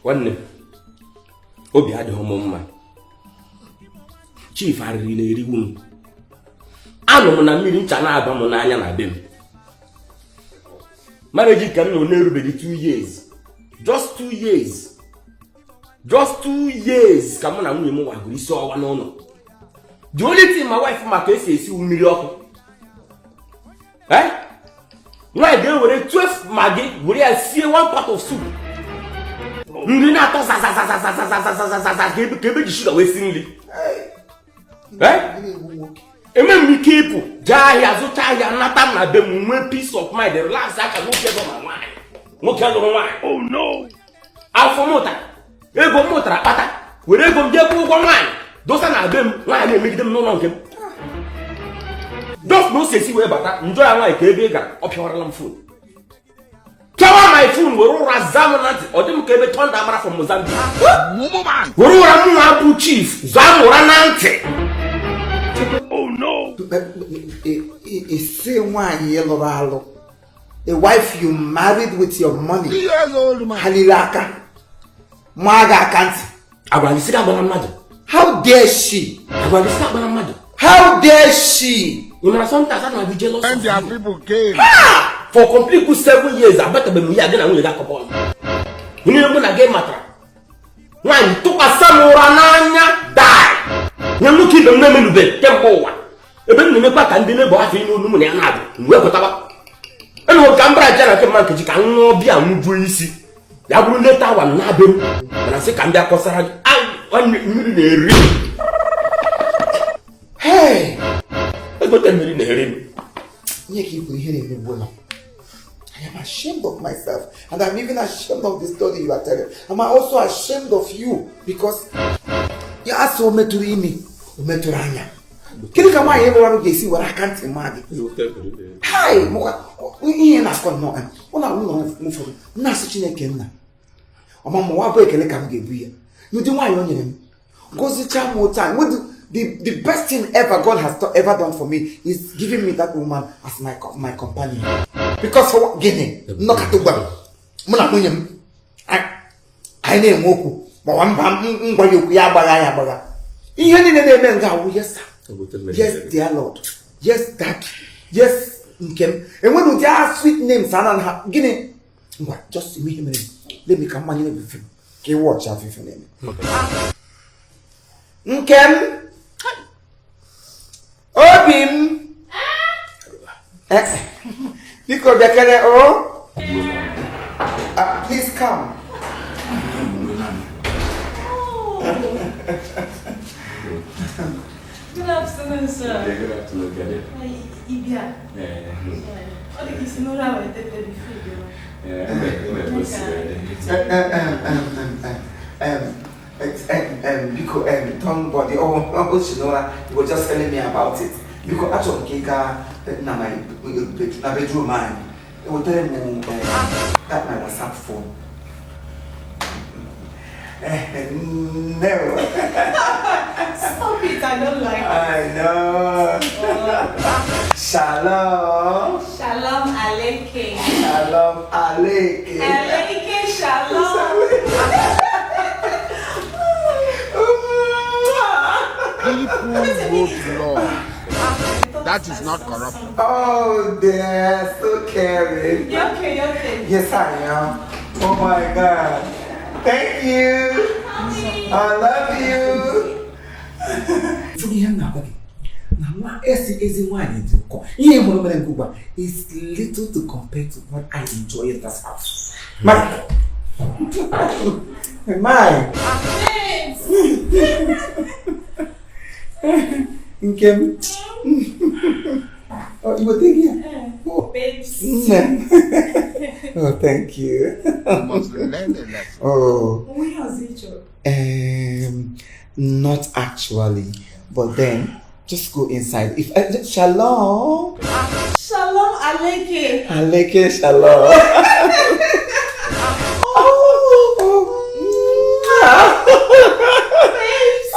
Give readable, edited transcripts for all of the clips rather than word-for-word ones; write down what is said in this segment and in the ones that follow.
One Obi had home man. Chief had really wound. I don't know meeting Chana Bamonaya na them. Marriage can no never be 2 years. Just 2 years. Just 2 years. Come on, I'm going to saw one on. The only thing my wife my case is you miracle. Eh? Why they were 12 maggie, we are see one pot of soup. You not sugar wastingly. Eh? Me keep Jaya Zutaya Natam na them one piece of mind, the last I can look at my wine. Look at my wine. Oh no. Alpha Mota. Ego Motra Pata. We go get one wine. Those are them why they make them no longer. Don't no say see where but enjoy like a bigger up your alarm food. Tell my phone were Razamanat or them came turned down from Mozambique. Wuru Chief Zamoranante. Oh no! Say one yellow. A wife you married with your money. 3 years old man. Halilaka. Maga can't. How dare she? How dare she? You know sometimes I be jealous. When their people came. For complete 7 years, I better be me again and we got couple. You know when I get matter. When took a samurai die. You look at the name of the temple. Even the Nepal can be never having no money and have. Where put up? And what Cambra General Market you can no be a move easy. I will let our nabin. And I say, can be a cosa. I 1 million. Hey, I got 10 million. You keep hearing me, woman. I am ashamed of myself, and I'm even ashamed of the story you are telling. I'm also ashamed of you because you are so meturini, meturanya. Can you come out here and see what I can't imagine? Hi, we ain't not going to move for not such a kenna. Among my break and come give you. You do my own name. Go the time more time. What the best thing ever God has ever done for me is giving me that woman as my companion. Because for what Guinea, knock at the well. Mona, I name Moku, but one bam, Yabaga. Even in the name of yes, yes, dear Lord, yes, that, yes, Nkem. And when we have sweet names, and Guinea, just immediately, let me come money with him. Can watch out if you name Nkem. Obim. Nico Bekele, oh, please come. Good afternoon, sir. Good afternoon, Gade. Ibia. What did you say? No, I will take the Because Tom body, oh, Shinora, he was just telling me about it. Because actually, Kika, my bedroom mine, it will tell me that my WhatsApp phone. No. Stop it, I don't like it. I know. Shalom. Shalom Aleichem. Shalom Aleichem. Aleichem Shalom. People vote law. That is not corrupt. Oh, they're so caring. You're okay, you're okay. Yes, I am. Oh my God. Thank you. I love you. It's little to compare to what I enjoy in this house. My. Thanks. Okay. Oh, you were thinking? Oh, babes. Oh, thank you. You must learn a lesson. Oh. When was it, Joe? Not actually, but then just go inside. If Shalom. Shalom Aleichem. Aleichem Shalom.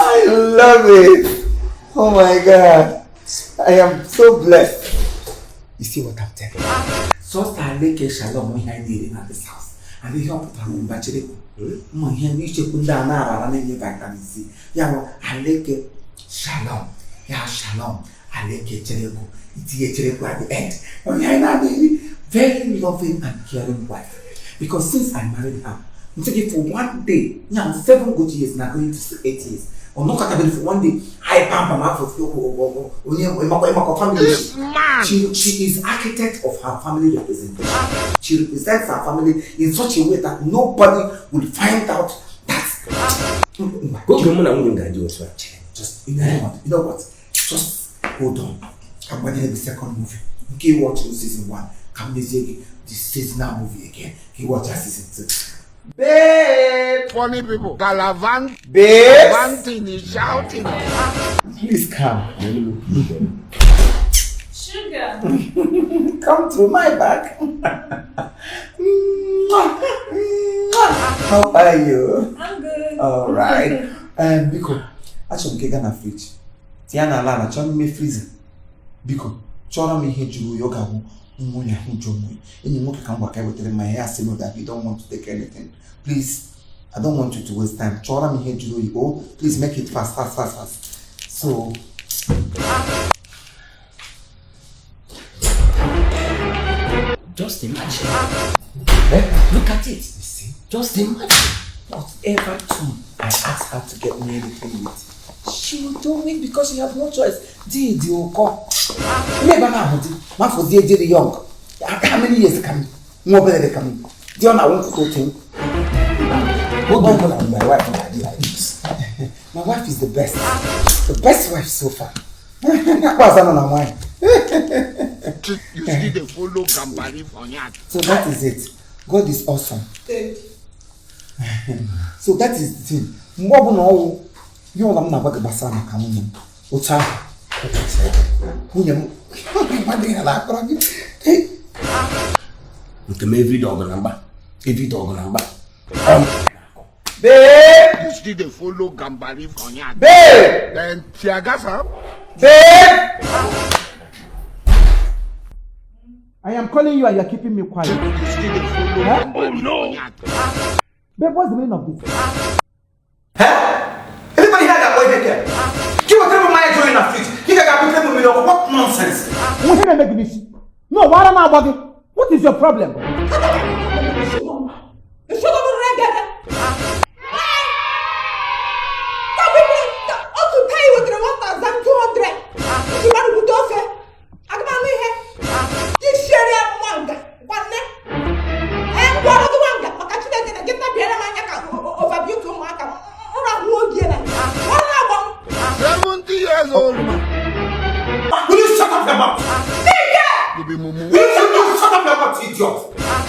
I love it. Oh my God. I am so blessed. You see what I'm telling you? So Aleichem Shalom when I did it at this house. and they help them bachelor. My hand is to put down and then you back and see. Yeah, I like it. Shalom. Yeah, shalom. I like it. It's here at the end. Oh, yeah, very loving and caring wife. Because since I married her, I'm taking for one day, now 7 good years, now going to 8 years. Or not capable for one day, I pamper my family. She is architect of her family representation. She represents her family in such a way that nobody will find out that. Just you know what? Just hold on. I'm going to the second movie. Okay, watch season 1. Come this seasonal movie again. He watch season 2. Babe! Funny people. Galavant. Babe! Galanting is shouting. Please come. Sugar. Come to my back. How are you? I'm good. Alright. Biko, achọrọ m ka ị gaa na fridge. Tinye na ala na chọrọ m ime freezer. Biko, chọrọ m ihe juru oyi ọ ga-abụ nwunye ahụ jụ oyi. Enyi nwoke ka m gwa ka wetara ma ya asị no that you don't want to take anything. Please, I don't want you to waste time. Chọrọ m ihe juru oyi. Oh, please make it fast. So, Just imagine. Look at it. You see? Just imagine. whatever tune I ask her to get me anything with, she will do it because she has no choice. The Oko. Never now, man for the young. How many years coming? More better they coming. The one I want to go to. What do you my wife and I do like this? My wife is the best wife so far. What's on my mind? You see the follow Gambari for that. So that is it. God is awesome. So that is the thing. Mwabu no you want to know basa na kamunye. Uta. Munye. Mande na la kora. Every dog number. Babe! You see the follow Gambari for that. Babe! Then Tiagasa. Babe! I am calling you and you are keeping me quiet. You see the follow Gambari for that. Babe, what's the meaning of this? Huh? Everybody heard that boy there? Give whatever my joy in a fit. He got to put me on what nonsense. We hear make this. No, what am I about it? What is your problem?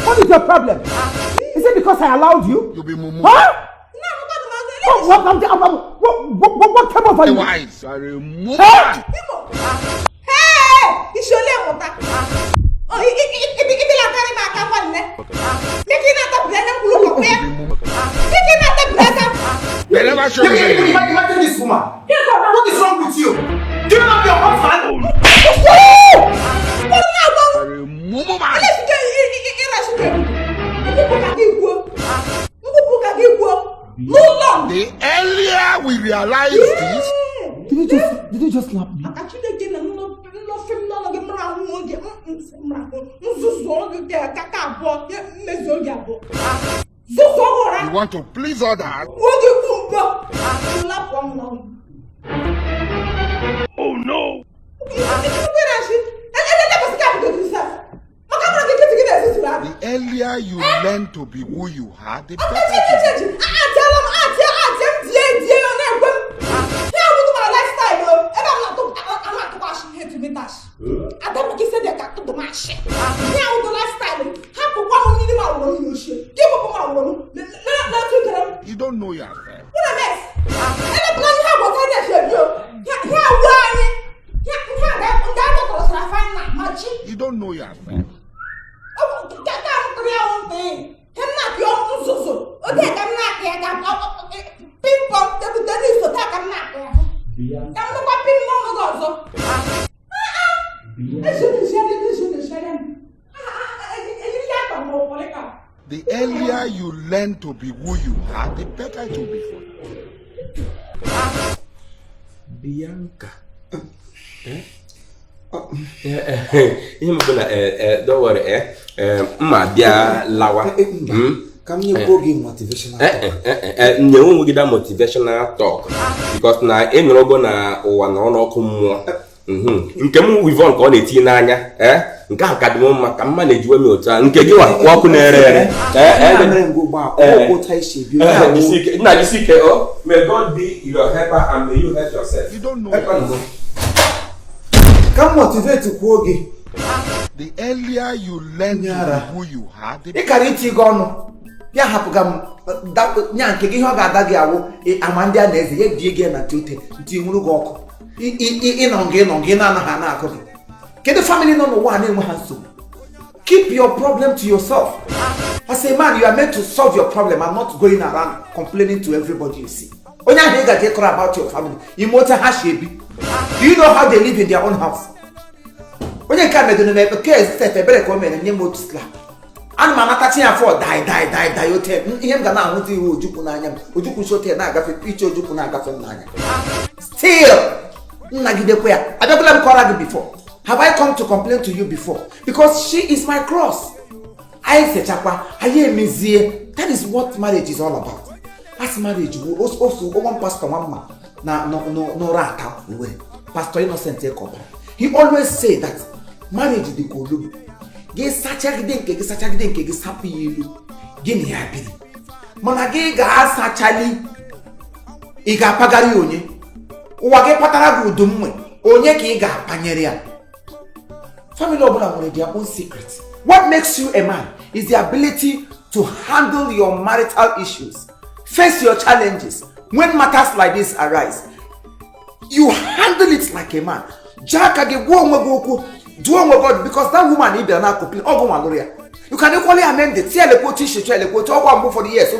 What is your problem? Is it because I allowed you? You be mumu. Huh? What came over you? Wives are a mumu. Huh? They never show You me. imagine this woman. What is wrong with you? Do you have your husband? Are a mumu man. The earlier we realize this, Did you just slap me? you want to please others. Oh no! The earlier you learn to be who you are, the better it is. You don't know yourself. You don't know yourself. The earlier learn to be who you are, the better it will be for you. Bianca. Don't worry, ma bia lawa. Come you go give motivational talk. That motivational talk because na enrogo na ụwa na ọnọkụ mmụọ. Nke m wivon ka ọ na-eti n'anya nke a ka dị m maka mma na-ejiwe m otu a nke gị wa ọkụ na-ere nna gị sike may God be your helper and may you help yourself. You don't know. Come motivate Kwogi. The earlier you learn to be who you are, the I carry it on. Ya hapugam that nyanke gi ho ga adagi awo amandia na eze ye die na tute nti nwuru go ọkụ inonge na ha na akọ ke the family no one na handsome. Keep your problem to yourself. As a man, you are meant to solve your problem and not going around complaining to everybody you see. Onya he ga take care about your family. Imota ha shebi. Do you know how they live in their own house? Onya ka me do no me case se febere ko me na nye motu slap. And man attaching for die hotel. Him ga na ahuti ojuku na anya. Ojuku shote na agafe piche ojuku na agafe na anya. Still nagide kwa. I don't let me call her before. Have I come to complain to you before? Because she is my cross. I say chakwa, aye mizie. That is what marriage is all about. As marriage, we also one pastor mama na no rata we. Pastor Innocent Ekobra. He always say that marriage the kolu. Ge sachagide nke sapi yilu. Gini happy. Mana ge ga sachali. Iga pagari onye. Uwa ge patara gu dumwe. Onye ki iga panyere ya. Family of their own secrets. What makes you a man is the ability to handle your marital issues, face your challenges. When matters like this arise, you handle it like a man. God, because that woman need not complain. You can equally amend it. For the years,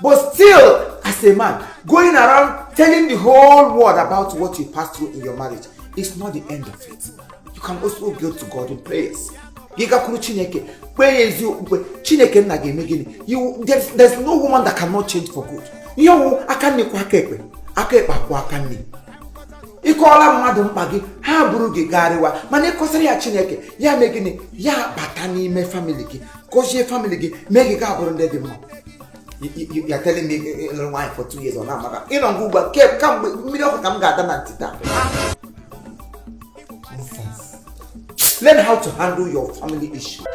but still, as a man, going around telling the whole world about what you passed through in your marriage is not the end of it. You can also go to God in prayers. There's no woman that cannot change for good. Ikola mmadụ mkpa gị ha buru gị gariwa mana ikosiri ya Chineke ya megini ya bata n'ime family gị kozie family gị megi ga buru ndị dị mma. You are telling me why for 2 years or now maka ino ngugba ke kamgbe mmiri ọkụ ka m ga-ada na ntita. Learn how to handle your family issues.